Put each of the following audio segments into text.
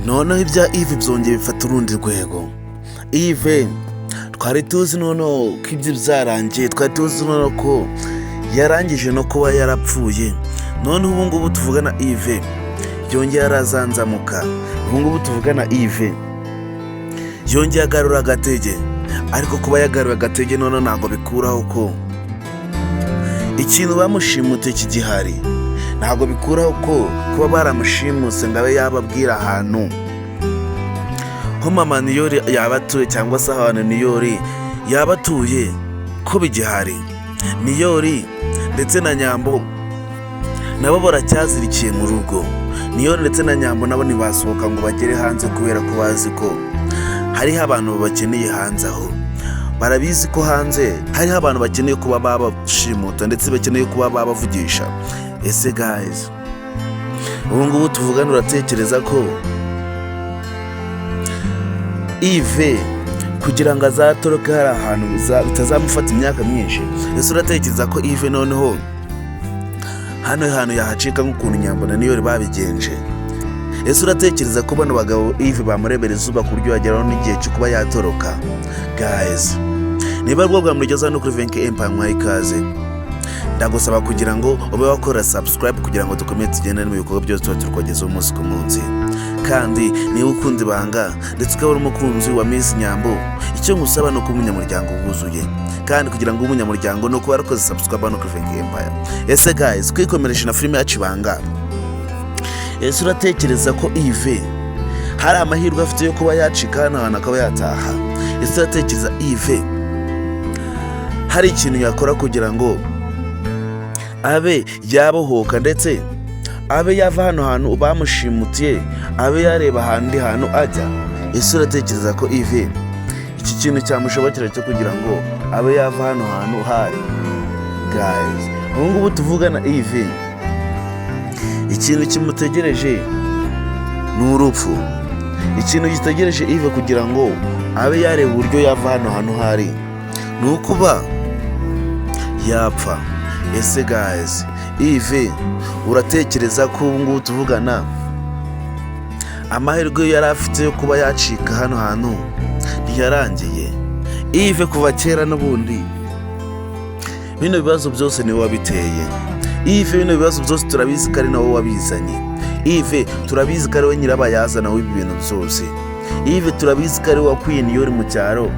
Noneho ibya Yves byongeye bifata urundi rwego. Yves twari tuzi noneho ko ibyo byarangiye, twari tuzi noneho ko yarangije no kuba yarapfuye. Noneho ubu ngubu tuvugana, Yves yongeye arazanzamuka. Ubu ngubu tuvugana, Yves yongeye agarura agatege. Ariko kuba yagaruye agatege noneho ntabwo bikuraho ko ikintu bamushimute kigihari, ntabwo bikuraho ko kuba baramushimuse ngo abe yababwira ahantu ho mama Niyori yaba atuye, cyangwa se ahantu Niyori yaba atuye, ko bigihari. Niyori ndetse na Nyambo nabo baracyazirikiye mu rugo. Niyori ndetse na Nyambo nabo ntibasohoka ngo bagere hanze, kubera ko bazi ko hariho abantu babakeneye hanze aho. Barabizi ko hanze hariho abantu bakeneye kuba babashimuta, ndetse bakeneye kuba babavugisha. Ese guys, ubu ngubu tuvugana, uratekereza ko Yves kugira ngo azatoroke hari ahantu bitazamufata imyaka myinshi? Ese uratekereza ko Yves noneho hano hantu yahacika nk'ukuntu Nyambo na Niyori babigenje? Ese uratekereza ko bano bagabo Yves bamurebera izuba ku buryo yageraho n'igihe cyo kuba yatoroka? Guys, niba aribwo bwa mugeze hano kuri Venke Empire, mwaha ikaze. Ndagusaba kugira ngo ube wakora subscribe kugira ngo dukomeze tugendane mu bikorwa byose tuba turi kubagezaho umunsi ku munsi. Kandi niba ukunda ibanga ndetse ukaba uri umukunzi wa Miss Nyambo, icyo ngusaba ni ukuba umunyamuryango wuzuye. Kandi kugira ngo ube umunyamuryango ni ukuba warakoze subscribe hano kuri Venke Empire. Ese guys, twikomereje na filime yacu Ibanga, ese uratekereza ko Yves hari amahirwe afite yo kuba yacika hano hantu akaba yataha? Ese uratekereza Yves hari ikintu yakora kugira ngo abe yabohoka, ndetse abe yava hano hantu bamushimutiye, abe yareba ahandi hantu ajya? Ese uratekereza ko Yves iki kintu cyamushobokera cyo kugira ngo abe yava hano hantu hari? Guys, ubu ngubu tuvugana, Yves ikintu kimutegereje ni urupfu. Ikintu gitegereje Yves kugira ngo abe yareba uburyo yava hano hantu hari ni ukuba yapfa. Ese guys, Yves uratekereza ko ubu ngubu tuvugana amahirwe yari afite yo kuba yacika hano hantu ntiyarangiye? Yves kuva kera n'ubundi bino bibazo byose niwe wabiteye. Yves, bino bibazo byose turabizi ko ari nawe wabizanye. Yves turabizi ko ari we nyirabayazana w'ibi bintu byose. Yves turabizi ko ari we wakwiye Niyori mu cyaro,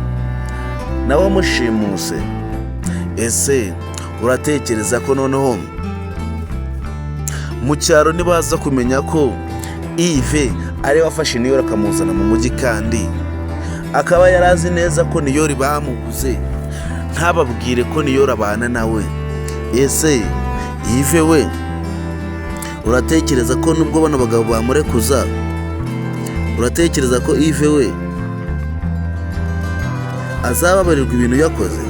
nawe wamushimuse. Ese uratekereza ko noneho mu cyaro nibaza kumenya ko Yves ari we wafashe Niyori akamuzana mu mujyi, kandi akaba yari azi neza ko Niyori bamuguze, ntababwire ko Niyori abana nawe? Ese Yves we uratekereza ko nubwo bano bagabo bamurekuza, uratekereza ko Yves we azababarirwa ibintu yakoze?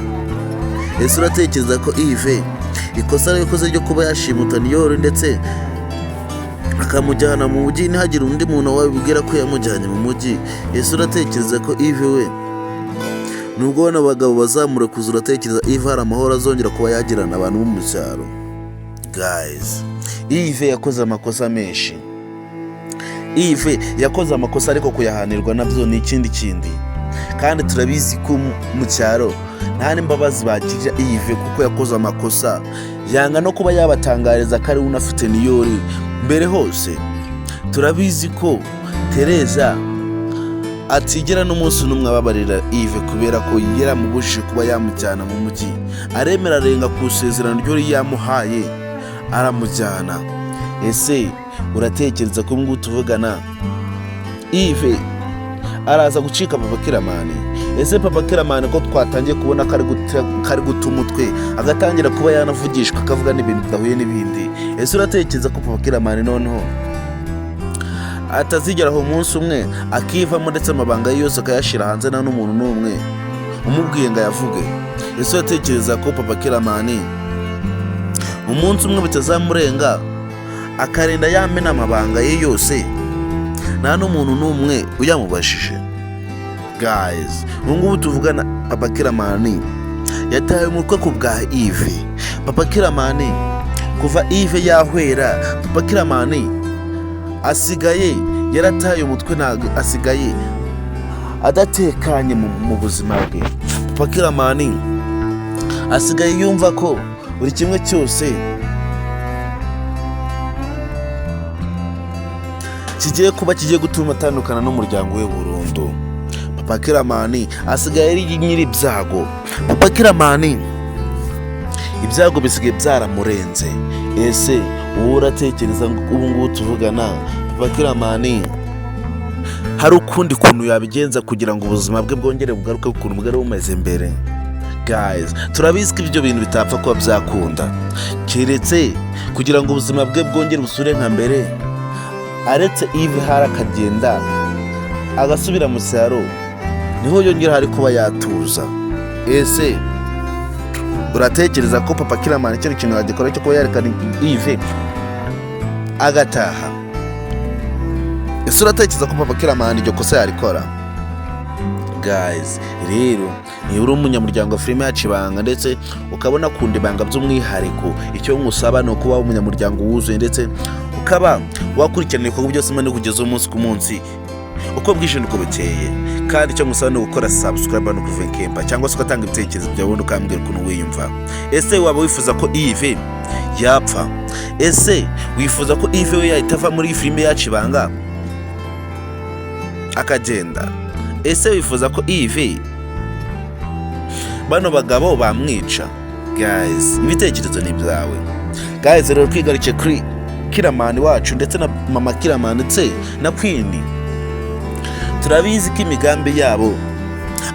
Ese uratekereza ko Yves ikosa yakoze ryo kuba yashimuta Niyori ndetse akamujyana mu mujyi, ntihagire undi muntu wabibwira ko yamujyanye mu mujyi, ese uratekereza ko Yves we nubwo bano bagabo bazamurekuza, uratekereza Yves hari amahoro azongera kuba yagirana abantu bo mu cyaro? Guys, Yves yakoze amakosa menshi. Yves yakoze amakosa, ariko kuyahanirwa nabyo ni ikindi kindi. Kandi turabizi ko mu cyaro nta n'imbabazi bagirira Yves, kuko yakoze amakosa yanga no kuba yabatangariza ko ari we unafite Niyori mbere hose. Turabizi ko Tereza atigera n'umunsi n'umwe ababarira Yves, kubera ko yaramubujije kuba yamujyana mu mujyi, aremera arenga ku isezerano ryo yari yamuhaye, aramujyana. Ese uratekereza ko ngubu tuvugana Yves araza gucika Papa Kiramani? Ese Papa Kiramani ko twatangiye kubona ko ari guta umutwe, agatangira kuba yanavugishwa, akavuga n'ibintu bidahuye n'ibindi, ese uratekereza ko Papa Kiramani noneho atazigera aho umunsi umwe akivamo, ndetse amabanga ye yose akayashyira hanze, nta n'umuntu n'umwe umubwiye ngo ayavuge? Ese uratekereza ko Papa Kiramani umunsi umwe bitazamurenga, akarinda yamena amabanga ye yose, nta n'umuntu n'umwe uyamubajije? Guys, ubu ngubu tuvugana, Papa Kiramani yataye umutwe ku bwa Yves. Papa Kiramani, kuva Yves yahwera, Papa Kiramani asigaye Yarataye umutwe, ntabwo asigaye adatekanye mu buzima bwe. Papa Kiramani asigaye yumva ko buri kimwe cyose kigiye kuba kigiye gutuma atandukana n'umuryango we burundu. Papa Kiramani asigaye ari nyiri ibyago. Papa Kiramani ibyago bisigaye byaramurenze. Ese wowe uratekereza ngo ubu ngubu tuvugana Papa Kiramani hari ukundi kuntu yabigenza kugira ngo ubuzima bwe bwongere bugaruke ukuntu bwari bumeze mbere? Guys, turabizi ko ibyo bintu bitapfa kuba byakunda, keretse kugira ngo ubuzima bwe bwongere busure nka mbere, aretse Yves hari akagenda agasubira mu cyaro, niho yongera hari kuba yatuza. Ese uratekereza ko Papa Kiramani kino kintu yagikora cyo kuba yerekana Yves agataha? Ese uratekereza ko Papa Kiramani iryo kosa yarikora? Guys, rero niba uri umunyamuryango wa filime yacu Ibanga, ndetse ukabona akunda ibanga by'umwihariko, icyo nkusaba ni ukuba umunyamuryango wuzuye, ndetse ukaba wakurikirana ibikorwa byose Imana kugeza umunsi ku munsi, uko bwije n'uko bukeye. Kandi icyo ngusaba ni ugukora subscribe no kuri Kempa, cyangwa se ugatanga ibitekerezo byawe, ubundi ukambwira ukuntu wiyumva. Ese waba wifuza ko Yves yapfa? Ese wifuza ko Yves we yahita ava muri iyi filime yacu Ibanga akagenda? Ese wifuza ko Yves bano bagabo bamwica? Guys, ibitekerezo ni ibyawe. Guys, rero twigarukiye kuri Kiramani wacu ndetse na mama Kiramani ndetse na Queen. Turabizi ko imigambi yabo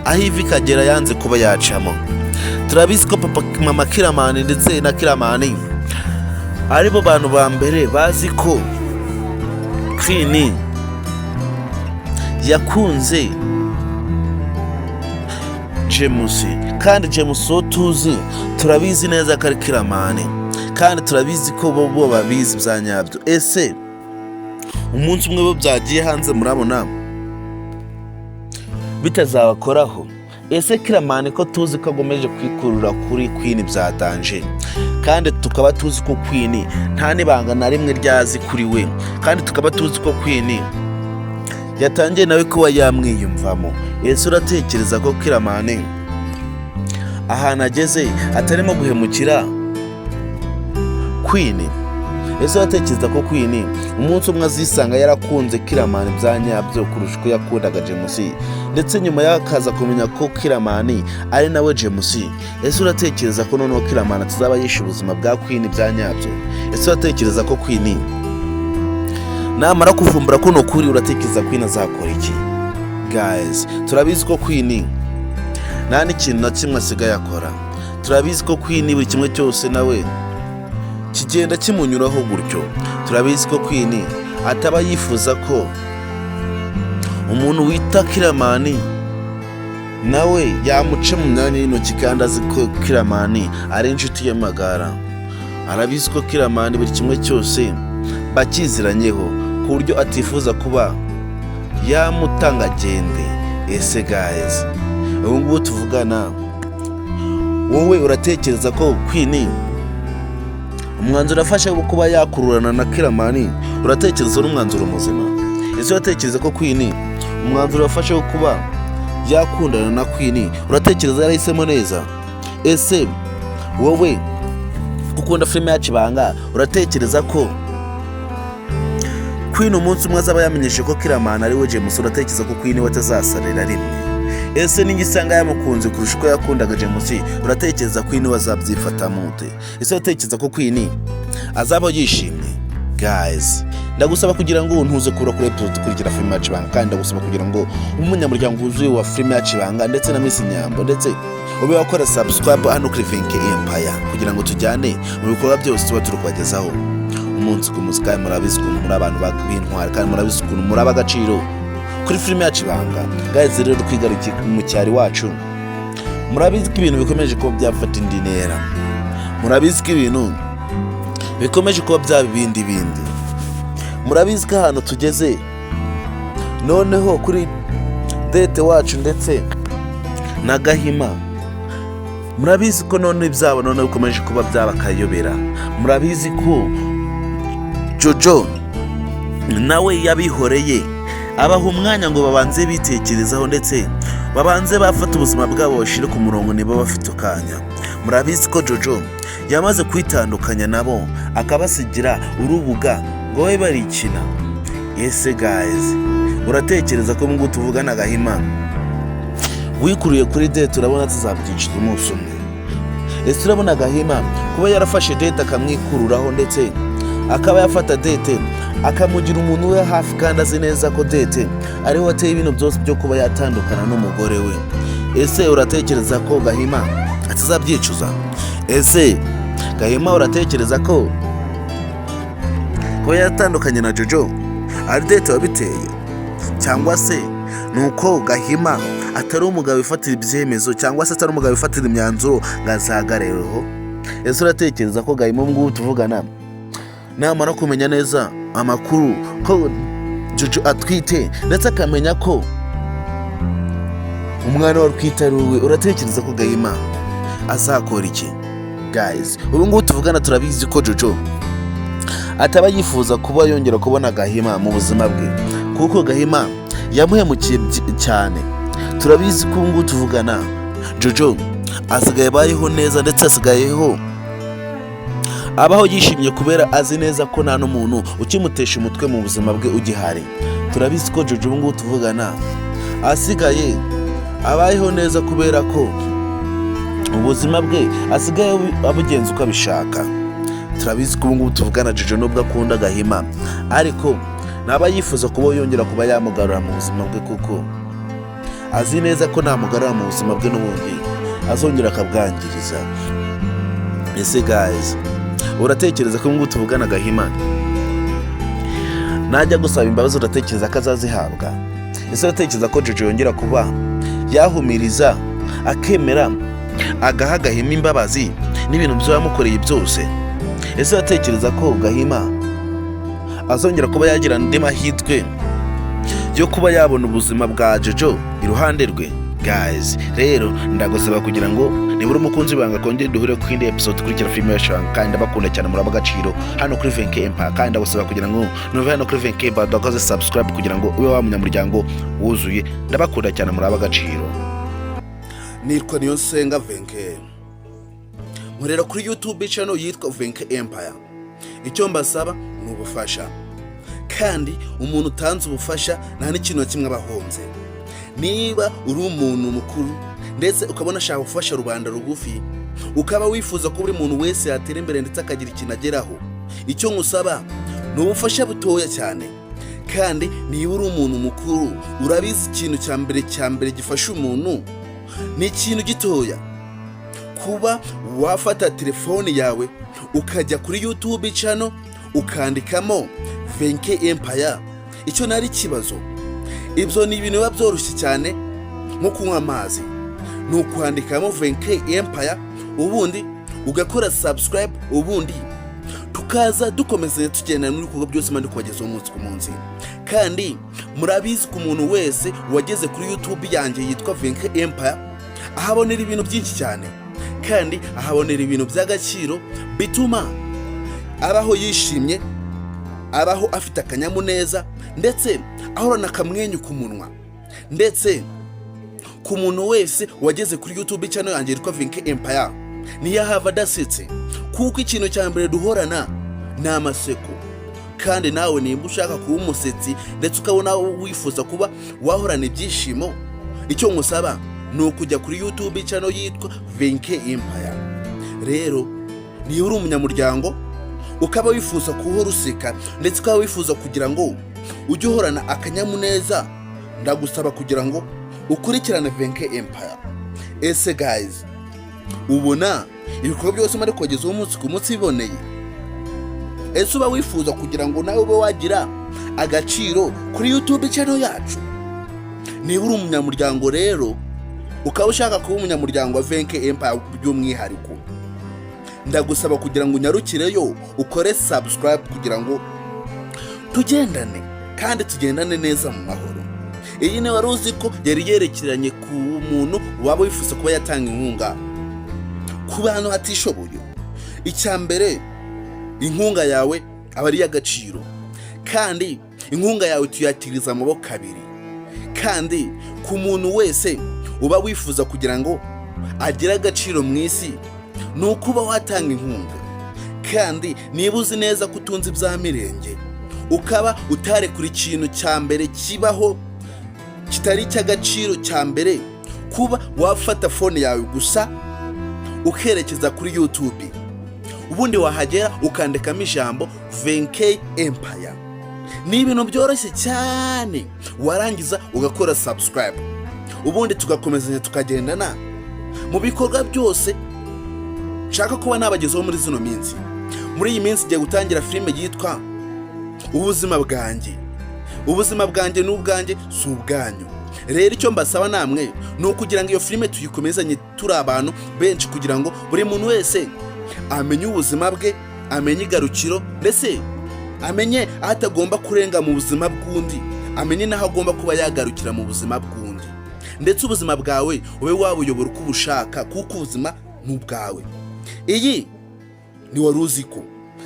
aho iva ikagera yanze kuba yacamo. Turabizi ko papa, mama Kiramani ndetse na Kiramani aribo bantu ba mbere bazi ko Queen yakunze James, kandi James uwo tuzi turabizi neza ko ari Kiramani, kandi turabizi ko bo babizi bya nyabyo. Ese umunsi umwe bo byagiye hanze, murabona bitazabakoraho? Ese Kiramani ko tuzi ko agomeje kwikurura kuri Queen bya danger, kandi tukaba tuzi ko Queen nta n'ibanga na rimwe ryazi kuri we, kandi tukaba tuzi ko Queen yatangiye nawe kuba yamwiyumvamo, ese uratekereza ko Kiramani ahantu ageze atarimo guhemukira Queen? Ese uratekereza ko Queen umunsi umwe azisanga yarakunze Kiramani bya nyabyo kurusha uko yakundaga James, ndetse nyuma yakaza kumenya ko Kiramani ari nawe James? Ese uratekereza ko noneho Kiramani atazaba yishe ubuzima bwa Queen bya nyabyo? Ese uratekereza ko Queen namara kuvumbura kuno kuri, uratekereza Queen azakora iki? Guys, turabizi ko Queen nta n'ikintu na kimwe asigaye akora. Turabizi ko Queen buri kimwe cyose nawe kigenda kimunyuraho gutyo. Turabizi ko Queen ataba yifuza ko umuntu wita Kiramani nawe yamuca mu myanya y'intoki, kandi azi ko Kiramani ari inshuti ye magara. Arabizi ko Kiramani buri kimwe cyose bakiziranyeho, ku buryo atifuza kuba yamutanga agende. Ese guys, ubu ngubu tuvugana, wowe uratekereza ko Queen umwanzuro afashe wo kuba yakururana na Kiramani, uratekereza uri umwanzuro muzima? Ese uratekereza ko Queen umwanzuro wafashe wo kuba yakundana na Queen, uratekereza yarahisemo neza? Ese wowe ukunda filime yacu Ibanga, uratekereza ko Queen umunsi umwe azaba yamenyeshe ko Kiramani ari we James, uratekereza ko Queen we atazasarira rimwe? Ese nigisanga yamukunze kurusha uko yakundaga James, uratekereza Queen we azabyifata mute? Ese uratekereza ko Queen azaba yishimye? Guys, ndagusaba kugira ngo ntuze kubura kuri episode ikurikira filime yacu Ibanga, kandi ndagusaba kugira ngo umunyamuryango wuzuye wa filime yacu Ibanga ndetse na Miss Nyambo, ndetse ube wakora subscribe hano kuri Vinke Empire, kugira ngo tujyane mu bikorwa byose tuba turi kubagezaho umunsi ku munsi. Kandi murabizi ukuntu muri abantu b'intwari, kandi murabizi ukuntu muri ab'agaciro kuri filime yacu Ibanga. Guys, rero twigarukiye mu cyari wacu. Murabizi ko ibintu bikomeje kuba byafata indi ntera. Murabizi ko ibintu bikomeje kuba byaba ibindi bindi. Murabizi ko ahantu tugeze noneho kuri dete wacu ndetse na Gahima, murabizi ko none ibyabo noneho bikomeje kuba byaba akayobera. Murabizi ko Jojo Nawe yabihoreye, abaha umwanya ngo babanze bitekerezaho, ndetse babanze bafata ubuzima bwabo bashyire ku murongo niba bafite akanya. Murabizi ko Jojo yamaze kwitandukanya nabo, akabasigira urubuga ngo babe barikina. Ese guys, uratekereza ko ngo tuvugana Gahima wikuriye kuri Dete, urabona tuzabyinjiza umunsi umwe? Ese urabona Gahima kuba yarafashe Dete akamwikururaho, ndetse akaba yafata Dete akamugira umuntu we hafi, kandi azi neza ko Dete ariwe wateye ibintu byose byo kuba yatandukana n'umugore we? Ese uratekereza ko Gahima atazabyicuza? Ese Gahima, uratekereza ko kuba yatandukanye na Jojo ari Dete wabiteye, cyangwa se ni uko Gahima atari umugabo wifatira ibyemezo, cyangwa se atari umugabo wifatira imyanzuro ngo azahagarereho? Ese uratekereza ko Gahima ubu ngubu tuvugana, namara kumenya neza amakuru ko Jojo atwite, ndetse akamenya ko umwana we atwite ari uwe, uratekereza ko Gahima azakora iki? Guys, ubu ngubu tuvugana turabizi ko Jojo ataba yifuza kuba yongera kubona Gahima mu buzima bwe, kuko Gahima yamuhemukiye cyane. Turabizi ko ubu ngubu tuvugana Jojo asigaye abayeho neza, ndetse asigayeho abaho yishimye, kubera azi neza ko nta n'umuntu ukimutesha umutwe mu buzima bwe ugihari. Turabizi ko Jojo ubu ngubu tuvugana asigaye abayeho neza, kubera ko ubuzima bwe asigaye abugenza uko abishaka. Turabizi ko ubu ngubu tuvugana Jojo, nubwo akunda Gahima, ariko ntaba yifuza kuba yongera kuba yamugarura mu buzima bwe, kuko azi neza ko namugarura mu buzima bwe n'ubundi azongera akabwangiriza. Ese guys, uratekereza ko ubu ngubu tuvugana Gahima najya gusaba imbabazi, uratekereza ko azazihabwa? Ese uratekereza ko Jojo yongera kuba yahumiriza, akemera agaha Gahima imbabazi n'ibintu byo yamukoreye byose? Ese uratekereza ko Gahima azongera kuba yagira andi mahirwe yo kuba yabona ubuzima bwa Jojo iruhande rwe? Guys, rero ndagusaba kugira ngo nibura umukunzi w'ibanga kongere duhure ku yindi episode ikurikira filime yacu. Kandi ndabakunda cyane, muraba agaciro hano kuri Venke Empire. Kandi ndagusaba kugira ngo nuve hano kuri Venke Empire udakoze subscribe, kugira ngo ube wa munyamuryango wuzuye. Ndabakunda cyane, muraba agaciro. Nitwa Niyonsenga Venke, nkorera kuri YouTube channel yitwa Venke Empire. Icyo mbasaba ni ubufasha, kandi umuntu utanze ubufasha nta n'ikintu na kimwe aba ahombye. Niba uri umuntu mukuru, ndetse ukabona ashaka gufasha rubanda rugufi, ukaba wifuza ko buri muntu wese yatera imbere ndetse akagira ikintu ageraho, icyo nkusaba ni ubufasha butoya cyane. Kandi niba uri umuntu mukuru, urabizi, ikintu cya mbere gifasha umuntu ni ikintu gitoya: kuba wafata telefone yawe ukajya kuri YouTube channel, ukandikamo Venke Empire. Icyo nari ikibazo, ibyo ni ibintu biba byoroshye cyane nko kunywa amazi. Ni ukwandikamo Venke Empire, ubundi ugakora subscribe, ubundi tukaza dukomeza tugenda n'ibikorwa byose mpande kubagezaho umunsi ku munsi. Kandi murabizi ko umuntu wese wageze kuri YouTube yanjye yitwa Venke Empire ahabonera ibintu byinshi cyane, kandi ahabonera ibintu by'agaciro bituma abaho yishimye, abaho afite akanyamuneza, ndetse ahorana akamwenyu ku munwa. Ndetse ku muntu wese wageze kuri YouTube channel yanjye yitwa Venke Empire, niyo ahava adasetse, kuko ikintu cya mbere duhorana ni amaseko. Kandi nawe nimba ushaka kuba umusetsi, ndetse ukabona wifuza kuba wahorana ibyishimo, icyo nkusaba ni ukujya kuri YouTube channel yitwa Venke Empire. Rero niba uri umunyamuryango, ukaba wifuza guhora useka, ndetse ukaba wifuza kugira ngo ujye uhorana akanyamuneza, ndagusaba kugira ngo ukurikirane Venke Empire. Ese guys, ubona ibikorwa byose muri kubagezaho umunsi ku munsi biboneye? Ese uba wifuza kugira ngo nawe ube wagira agaciro kuri YouTube channel yacu? Niba uri umunyamuryango rero, ukaba ushaka kuba umunyamuryango wa Venke Empire by'umwihariko, ndagusaba kugira ngo unyarukireyo ukore subscribe, kugira ngo tugendane kandi tugendane neza mu mahoro. Iyi ni wari uzi ko yari yerekeranye ku muntu waba wifuza kuba yatanga inkunga ku bantu batishoboye. Icya mbere, inkunga yawe aba ari iy'agaciro kandi. Inkunga yawe tuyakiriza amaboko abiri. Kandi ku muntu wese uba wifuza kugira ngo agire agaciro mu isi, ni ukuba watanga inkunga. Kandi niba uzi neza ko utunze ibya mirenge, ukaba utarekura ikintu cya mbere kibaho kitari icy'agaciro cya mbere, kuba wafata phone yawe gusa ukerekeza kuri YouTube, ubundi wahagera ukandikamo ijambo Venkei Empire, ni ibintu byoroshye cyane. Warangiza ugakora subscribe, ubundi tugakomezanya, tukagendana mu bikorwa byose nshaka kuba nabagezeho muri zino minsi. Muri iyi minsi igiye gutangira filime yitwa Ubuzima Bwanjye. Ubuzima bwanjye ni ubwanjye, si ubwanyu. Rero icyo mbasaba namwe ni ukugira ngo iyo filime tuyikomezanye turi abantu benshi, kugira ngo buri muntu wese amenye ubuzima bwe, amenye igarukiro, ndetse amenye aho atagomba kurenga mu buzima bw'undi, amenye n'aho agomba kuba yagarukira mu buzima bw'undi. Ndetse ubuzima bwawe ube wabuyobora uko ubushaka, kuko ubuzima ni ubwawe. Iyi ni Wari Uzi Ko.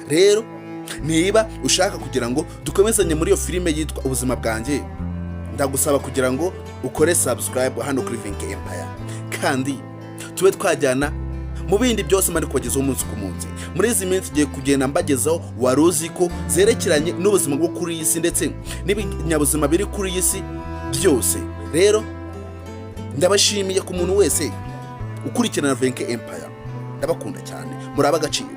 Rero niba ushaka kugira ngo dukomezanye muri iyo filime yitwa Ubuzima Bwanjye, ndagusaba kugira ngo ukore subscribe hano kuri Venke Empire, kandi tube twajyana mu bindi byose mari kubagezaho umunsi ku munsi. Muri izi minsi igiye kugenda mbagezaho Wari Uzi Ko zerekeranye n'ubuzima bwo kuri iyi si, ndetse n'ibinyabuzima biri kuri iyi si byose. Rero ndabashimiye ku muntu wese ukurikirana Venke Empire. Ndabakunda cyane, muri ab'agaciro.